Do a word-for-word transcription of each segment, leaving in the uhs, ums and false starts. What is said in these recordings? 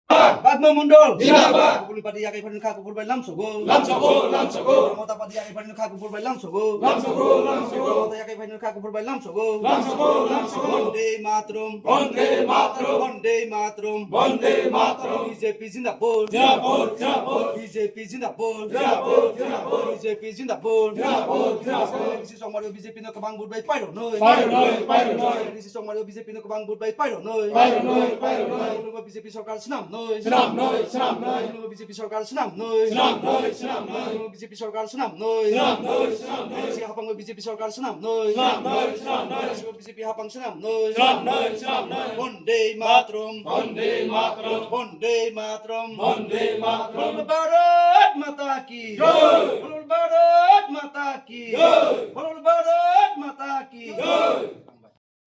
Padma Mondol. Zindabad. Kupurni party yakai phaino kha, kupur bai lamsogo. Lamsogo, lamsogo. Mamata party yakai phaino kha, kupur bai lamsogo. Lamsogo, lamsogo. Mamata yakai phaino kha, kupur bai lamsogo. Lamsogo, lamsogo. Vande Mataram. Vande Mataram. Vande Mataram. Vande Mataram. B J P zindabad. Zindabad, zindabad. B J P zindabad. Zindabad, zindabad. B J P zindabad. Zindabad, zindabad. Sisi chongmario B J P no kwbang vote bai pairoknoi. Pairoknoi, pairoknoi. Sisi chongmario B J P no kwbang vote bai pairoknoi. Pairoknoi, pairoknoi. Nungbo B J P sorkar swnamnoi. Swnamnoi, swnamnoi. Nungbo B J P sorkar swnamnoi. Swnamnoi, swnamnoi. Nungbo B J P sorkar swnamnoi. Swnamnoi, swnamnoi. Sisi hapango B J P sorkar swnamnoi. Swnamnoi, swnamnoi. Sisi B J P hapang swnamnoi. Swnamnoi, swnamnoi. Vande Mataram. Vande Mataram. Vande Mataram. Vande Mataram. Bol Bharat Mata ki. Jai. Bol Bharat Mata ki. Jai. Bol Bharat Mata ki. Jai.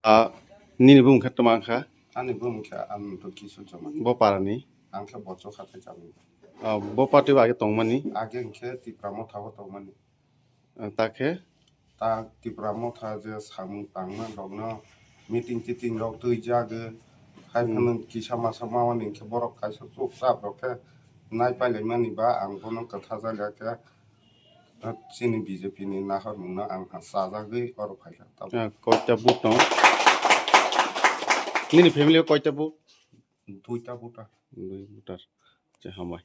Ah, nini bumung khe toma wngkha? Ani bumung khe ang to kisu choma. Bo parani? Ang khe Bochokha khe chami. Ah, bo party bo age tongmani? Age hwnkhe Tipra Motha o tongmani. Ah, ta khe? Ta Tipra Motha je samung tangma rokno meeting titing rok twi jagwi. Hai Hmm. phano kisa masa mawani hwnkhe borok kaisa chukchap rok khe nai pailaimani ba ang bono kwtha jaliya khe. Chini B J P ni nahormungno ang ha chajagwi oro phaikha. Tabuk. Ah, koita vote no? Nini family o koita vote? Duita vote. Dui voter. Che hambai.